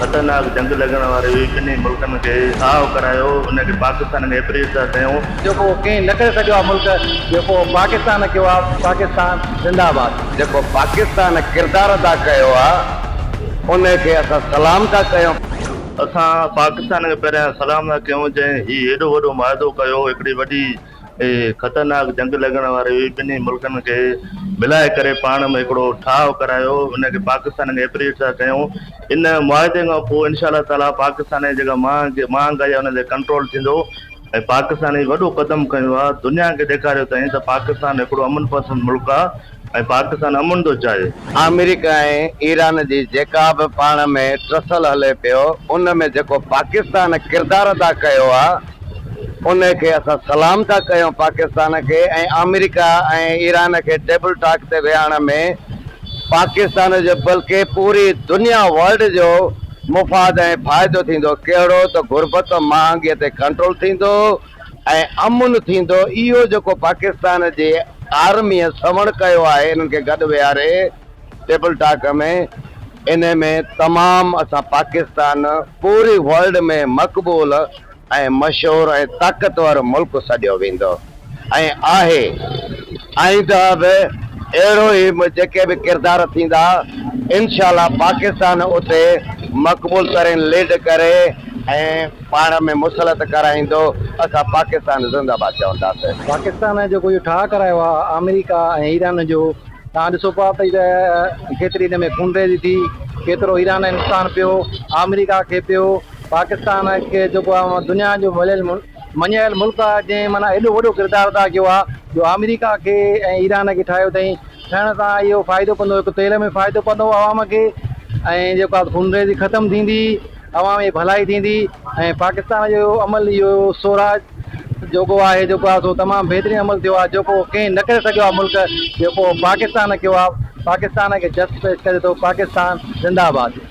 خطرناڪ جنگ لڳڻ واري هئي ٻنهي ملڪن کي ٺاهه ڪرايو ان کي پاڪستان کي اپريٽ ٿا ڪيون. جيڪو ڪنهن نه ڪري سگهيو آ ملڪ جيڪو پاڪستان ڪيو آ پاڪستان زنده آباد. جيڪو پاڪستان ڪردار ادا ڪيو آ ان کي اسان سلام ٿا ڪيون. اسان پاڪستان کي پهريان سلام ٿا ڪيون جنهن هي ايڏو وڏو معاهدو ڪيو هڪڙي وڏي خطرناڪ جنگ لڳڻ واري هئي ٻنهي ملڪن کي ملائي ڪري پاڻ ۾ هڪڙو ٺاهه ڪرايو ان کي پاڪستان کي اپريٽ ٿا ڪيون ان معاهدي کان پوء انشاء الله تعالي پاڪستان جي جيڪا مهانگائي آهي ان تي ڪنٽرول ٿيندو ۽ پاڪستان هي وڏو قدم کنيو آهي دنيا کي ڏيکاريو اٿائين ته پاڪستان هڪڙو امن پسند ملڪ آهي ۽ پاڪستان امن ٿو چاهي. آمريڪا ۽ ايران جي جيڪا به پاڻ ۾ ٽسل هلي پيو ان ۾ جيڪو پاڪستان ڪردار ادا ڪيو آهي ان کي اسان سلام ٿا ڪيون پاڪستان کي ۽ آمريڪا ۽ ايران کي ٽيبل ٽاڪ تي ويهارڻ ۾ پاڪستان جو بلڪه پوري دنيا ورلڊ جو مفاد ۽ فائدو ٿيندو ڪهڙو ته غربت مهانگي تي ڪنٽرول ٿيندو ۽ امن ٿيندو اهو جيڪو پاڪستان جي آرمي سوڻ ڪيو آهي انهن کي گڏ ويهاري ٽيبل ٽاڪ ۾ انهي ۾ تمام اسان پاڪستان پوري ورلڊ ۾ مقبول ۽ مشهور ۽ طاقتور ملڪ سڏيو ويندو ۽ آهي. آئنده به اهڙو ئي جيڪي به ڪردار ٿيندا انشاء الله پاڪستان اتي مقبول ترين ليڊ ڪري ۽ پاڻ ۾ مسلط ڪرائيندو اسان پاڪستان زنده باد چونداسين. پاڪستان جيڪو اهو ٺاهه ڪرايو آهي آمريڪا ۽ ايران جو توهان ڏسو پيا ته ڪيتري ان ۾ خونريزي ٿي ڪيترو ايران کي نقصان پيو آمريڪا کي پيو پاڪستان کي جيڪو آهي دنيا جو مليل مڃايل ملڪ آهي جنهن معنيٰ ايڏو وڏو ڪردار ادا ڪيو آهي جو آمريڪا کي ۽ ايران کي ٺاهيو اٿئي ٺهڻ سان اهو فائدو پوندو هڪ تيل ۾ فائدو پوندو عوام کي ۽ جيڪو آهي خونريزي ختم ٿيندي عوام جي ڀلائي ٿيندي ۽ پاڪستان جو عمل اهو سوراهه جوڳو آهي جيڪو آهي سو تمام بهترين عمل ٿيو آهي جيڪو ڪنهن نه ڪري سگهيو آهي ملڪ جيڪو پاڪستان ڪيو آهي پاڪستان کي جس پيش ڪري ٿو پاڪستان زنده آباد.